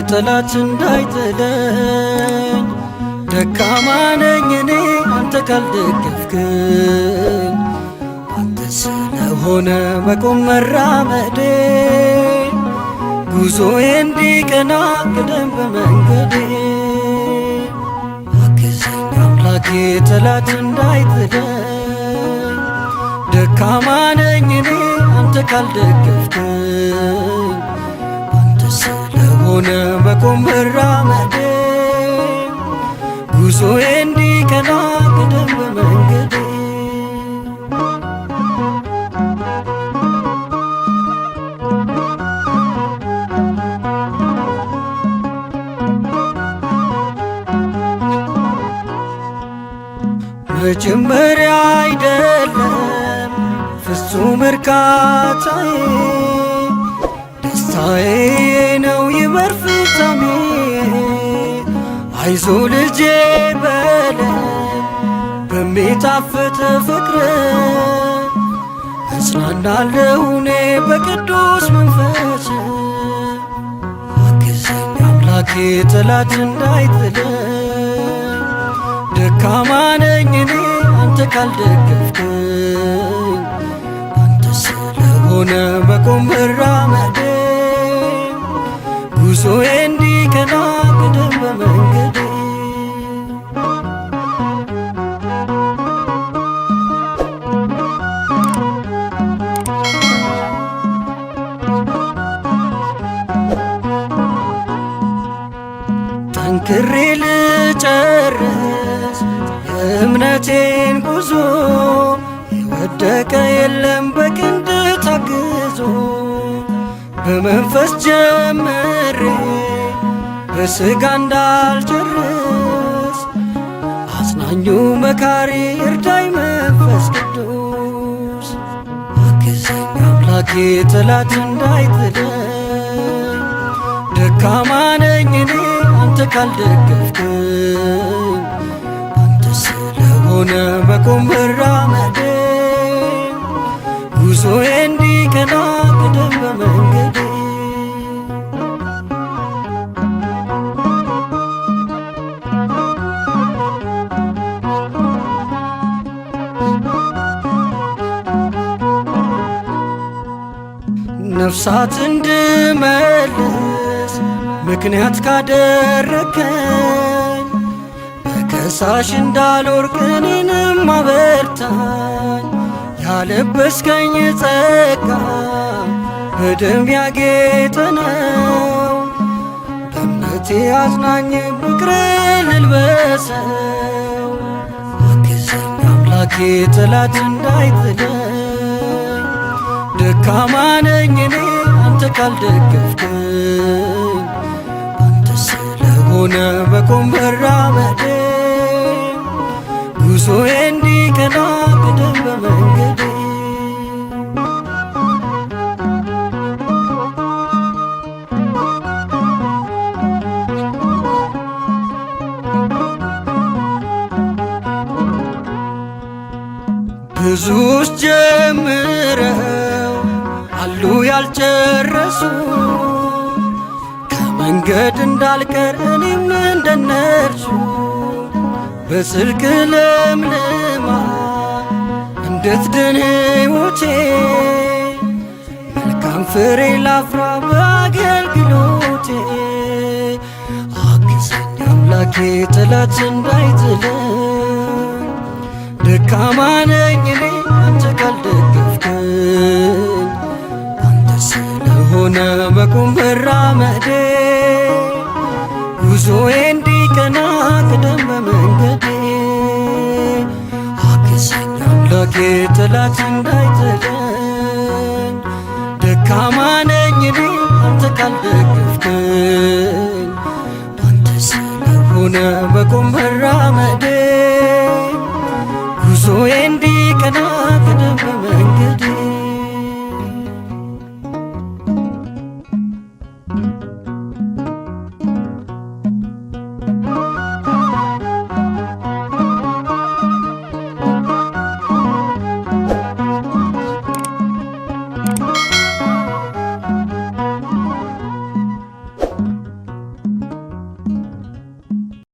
ጠላት እንዳይጥለኝ፣ ደካማ ነኝ እኔ አንተ ካልደገፍክኝ። አንተ ስለሆነ መቆም መራመዴ፣ ጉዞዬ እንዲቀና ቅደም በመንገዴ። አግዘኝ አምላኬ ጠላት እንዳይጥለኝ፣ ደካማ ነኝ እኔ አንተ ካልደገፍክኝ። አንተ ስለሆነ መቆም መራመዴ፣ ጉዞዬ እንዲቀና ቅደም በመንገዴ። መጀመሪያ አይደለም ፍጹም እርካታዬ፣ ደስታዬ ነው ይመር ፍጻሜ። አይዞ ልጄ በለኝ በሚጣፍጥ ፍቅር፣ እጽናናለሁ እኔ በቅዱስ መንፈስ። አግዘኝ አምላኬ ጠላት እንዳይጥለኝ፣ ደካማ ነኝ እኔ አንተ ካልደገፍክኝ። አንተ ስለሆነ መቆም መራመዴ፣ ጉዞዬ እንዲቀና ቅደም በመንገዴ። ጠንክሬ ልጨርስ የእምነቴን ጉዞ፣ የወደቀ የለም በክንድ ታግዞ። በመንፈስ ጀምሬ በሥጋ እንዳልጨርስ፣ አጽናኙ መካሪ እርዳኝ መንፈስ ቅዱስ። አግዘኝ አምላኬ ጠላት እንዳይጥለኝ፣ ደካማ ነኝ እኔ አንተ ካልደገፍክኝ። አንተ ስለሆነ መቆም መራመዴ፣ ጉዞዬ እንዲቀና ቅደም በመንገዴ። ነፍሳት እንድመልስ ምክንያት ካደረከኝ፣ በከሳሽ እንዳልወርቅ እኔንም አበርታኝ። ያለበስከኝ ጸጋ በደም ያጌጠ ነው፣ በእምነቴ አጽናኝ ፍቅር ልልበሰው። አግዘኝ አምላኬ ጠላት እንዳይጥለኝ፣ ደካማ ነኝ እኔ አንተ ካልደገፍክኝ። አንተ ስለሆነ መቆም መራመዴ፣ ጉዞዬ እንዲቀና ቅደም በመንገዴ። ብዙስ ጀምረው አሉ ያልጨረሱ፣ ከመንገድ እንዳልቀር እኔም እንደነርሱ። በጽድቅ ለምልማ እንድትድን ሕይወቴ፣ መልካም ፍሬ ላፍራ በአገልግሎቴ። አግዘኝ አምላኬ ጠላት እንዳይጥለኝ፣ ደካማ ነኝ እኔ አንተ ካልደገፍክኝ። አንተ ስለሆነ መቆም መራመዴ፣ ጉዞዬ እንዲቀና ቅደም በመንገዴ። አግዘኝ አምላኬ ጠላት እንዳይጥለኝ፣ ደካማ ነኝ እኔ አንተ ካልደገፍክኝ። አንተ ስለሆነ መቆም